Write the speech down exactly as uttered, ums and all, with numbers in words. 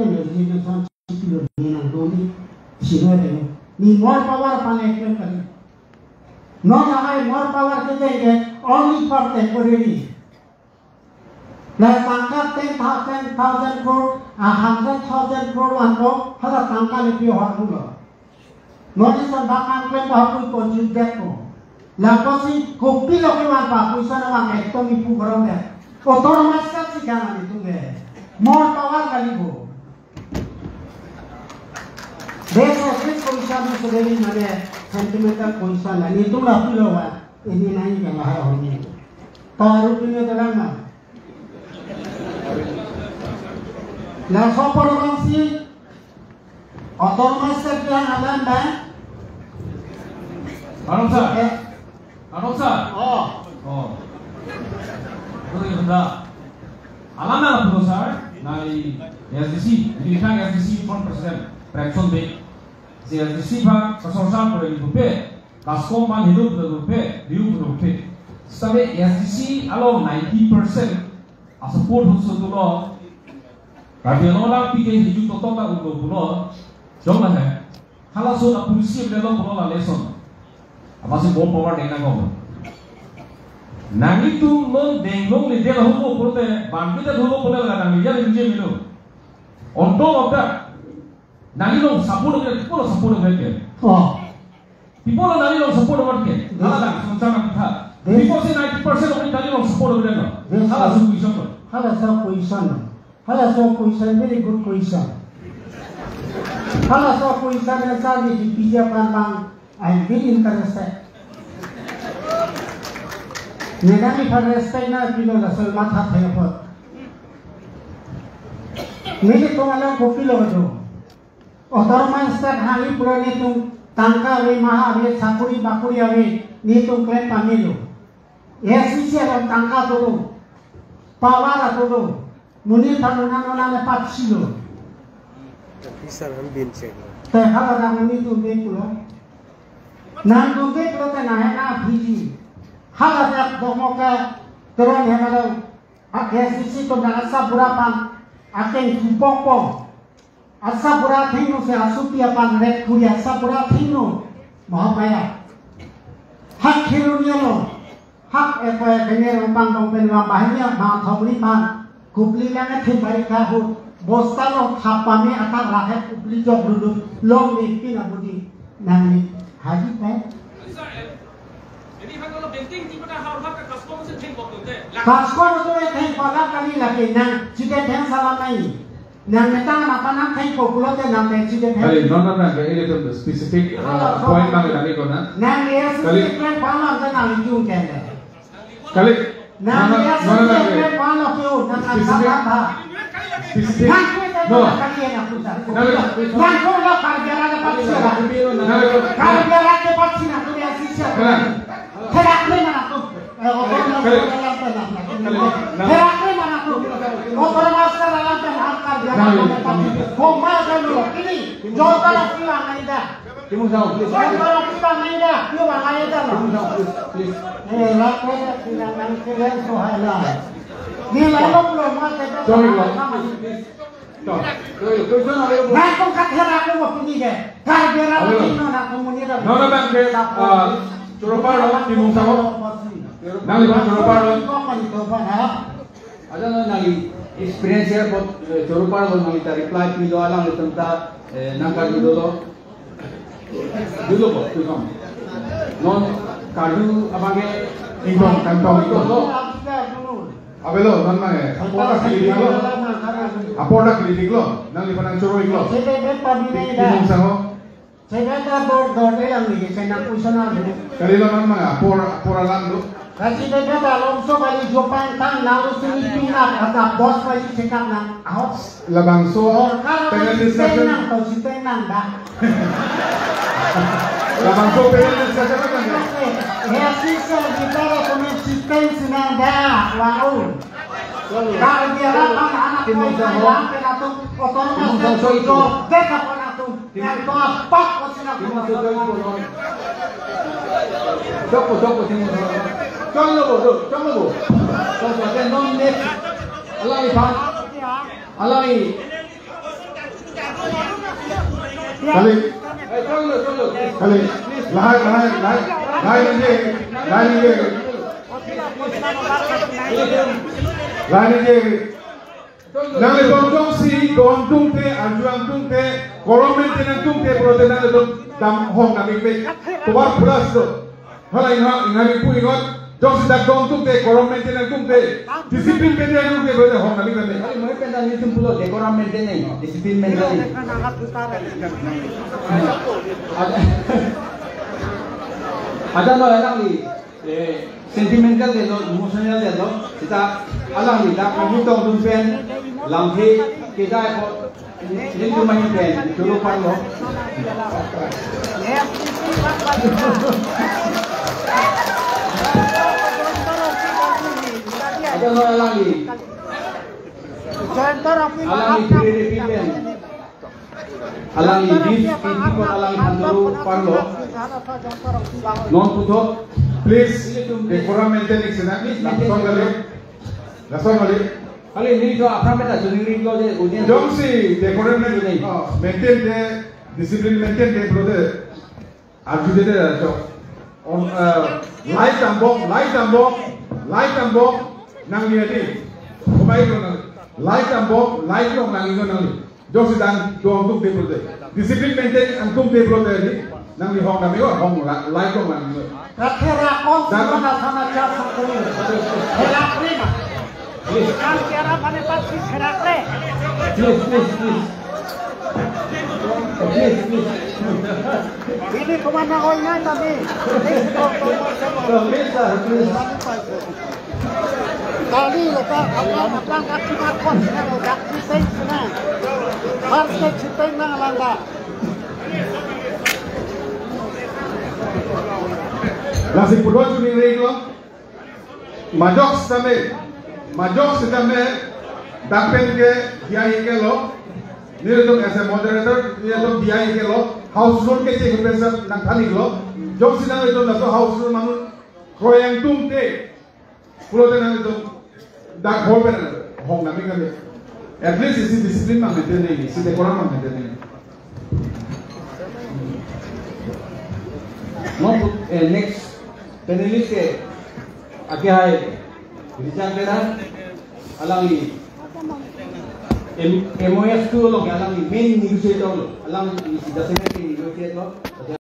resignation sipilo, ni nangdun ni, sino dei. Ni more power aphan eklem kali. Non lahai more power ke dei ke only for temporary. La tangka ten thousand, thousand crore, a hundred thousand crore anko, hala tangka le pi hor mulo. Non isan bak nangklem ba hapui konjut det ko. Lapusi kopilo kevan pa puisa nang ekdom ipu gorong det. Autonomous state si kang ani tung ke. More power kali bo. This is this question is very mane sentimental question. Ani tung la pilo wa. Ini nai ke lahai hor ni. Taru pine dalam na. Laso apor abangsi Autonomous State kelang alam ba? Arong sir. Eh. Arong sir. Oh. Oh. Betul ya, betul. Alam na pulo sir, nai A S D C, ini kan A S D C former president, Premchand Bey. Si A S D C ba kasor sir pura ni pupe, kaskom ban hidup pulo pupe, diu pulo pupe. Setabe A S D C along ninety percent a support hutso pulo. Karbi Anglong alangpi ke hiju totok ta ulo pulo. Jong la he. Halaso a-policy avelo pulo la lesson. Apotsi more power deng nangkok. Nanglitum non deng longle dei la hulo pulote, bangke ta hulo pulo la nangli ya le nje milo. On top of that, nangli long support ke, pulo support ke. Oh. People are not even support over here. Yes. Nala lang, sung chang ang tha. Yes. People say ninety percent of the Italian long support over there. Yes, sir. Halaso question. Halaso question. Halaso question, very good question. Halaso question answer ni di pija pan bang, I'm very interested. Ni nangli phan respect na pilo laso matha thai apot. Nelitum alam kopilo do. Autonomous State hali pura netum tangka ave, maha ave, sakuri bakuri ave, netum klem pamelo. A S D C along tangka dolo, power dolo, monit aphan nona nona le patsi lo. Bisa nang bin cek. Te hala nang monit atum be pulo. Nangtum be pulo te nang hena phiji. Hala dak domo ke teron hena dong. A S D C atum nang asa pura aphan akeng kupongpong. Asa pura thengno si asopi aphan ret kuri asa pura thengno. Mahamaya. Hak khirun yalo. Hak ekoi ekene rongpang rongpen ram bahini ma thongri pan. Kupli lang e thim bari kahut. Bosta lo thap pame atak rahet kupli jok dudut. Long ni pina budi. Nangli haji pen. Kaskom atum e theng pala kali lake nang chite theng salam nai. Nang metang nang panang theng ko pulote nang theng chite theng. Kali, non, non, nang ke ilitum specific, uh, point nang nang iko na. Nang ya kali. Specific plan pala nang nang ijung kende. Kali. Nang ya specific plan pala ke o nang nang specific. Nang specific. Nang ko no. Nang ko lo Karbi Anglong ke patsi ra. Nang ko Karbi Anglong ke patsi na ko ya sisa. Nang. Therak le mana tu? Eh, otor mas alam pe na. Therak le mana tu? Otor mas alam pe na Karbi Anglong. Koma sa lo kini. Jota la sila ngai da. Timung Sangho, please. Jota la sila ngai da. Yo ba ngai da. Timung Sangho, please, please. Eh, la ko sila ngai ke le so hai la. Ni la lo lo ma te. Sorry, lo. Please. Nangtum katherak lo pini ke. Karbi arat pini nangtum monit arat. Nono bang ke, ah, choro parlo, Timung Sangho. Nangliphan choro parlo. Aja nangli experience ya, but, eh, choro parlo nangli ta reply pilo alanglitum ta, eh, nangkarjulo. Dolo ko, tu kam. Non karju abang ke ingkong, kangkong ingkong. Avelo, non ma, eh, apor ta kilidik lo. Apor ta kilidik lo. Nangliphan nangchoro-iklo. Timung Sangho. Kali lo non ma, apor, apor alam lo. Kasi bebe ta longso kali jopang tang nang usun ipin na kata bos kali check up nang ahok. Labangso panel discussion. Nang tau siteng nang da. Labangso panel discussion apa nang? Ya sisa kita la kami siteng sinang da. Wow. Karbi arat anak Timung Sangho. Anak atum otonomi. Timung Sangho itu. Deka pon atum. Yang to apak ko sinang. Timung Sangho itu. Joko, joko, Timung Sangho. Joko lo, joko lo. Joko, joko, non next. Alai pa. Alai. Kali. Kali. Lahai, lahai, lahai. Lahai ningje. Lahai ningje. Lahai ningje. Nanglitum jongsi do-an tungte, arju-an tungte, quorum maintain-an tungte pulote nanglitum dam hong dam ik pe. Tovar plus do. Hala inha, inha mi pu ingot, jongsi dak do-an tungte, quorum maintain-an tungte, discipline maintain-an tungte, brother, hong nami kami. Kali mo pen ta nelitum pulo, decorum maintain nang, discipline maintain nang. Ada, ada lo alangli, eh, sentimental detlo, emotional detlo, seta alangli dak kami tong dun pen, lamthe kedai ko, nelitum mahin pen, dolo parlo. Ada lo alangli. Alangli pire pire pen. Alangli bis, piti ko alangli than dolo parlo. Non puthot. Please, decorum maintain ik sena. Lason kali. Lason kali. Kali nelitum aphrang meta chuning ring lo je audience. Jongsi decorum maintain, oh, maintain te, discipline maintain te, brother. Arju te te, so, on, uh, light tambok, light tambok, light tambok, nangli adi. Kumai ko nang, light tambok, light long nangli ko nangli. Jongsi dak do-an tungte pulote. Discipline maintain-an tungte pulote adi. Nangli hong nami ko, hong la, light long nangli ko. Kathera kon dan sima na sana cha sakuri. Helak rima. Please. Kan kiara pane pat si helak re. Please, please, please. Please, please. Ini kemana kau ingat tadi? Please, sir, please. Kali lepas apa apa kaki makon sini, kaki sing sini. Pas ke cipeng nang landa. Lasi pulo chuning ring lo. Majok sitame, majok sitame, dak pen ke diya ik lo, nelitum as a moderator, nelitum diya ik lo, house rule ke chek pen sa nangthan ik lo, jongsi nanglitum laso house rule manun kroyang tungte, pulote nanglitum dak hall pen hong nami kami. At least isi discipline mang maintain nangji, isi decorum mang maintain nangji. No, eh, next panelist ke ake hai Richard Bera, alangli M-, M O S two along alangli main negotiator lo, alangli isi dasar ke negotiate lo.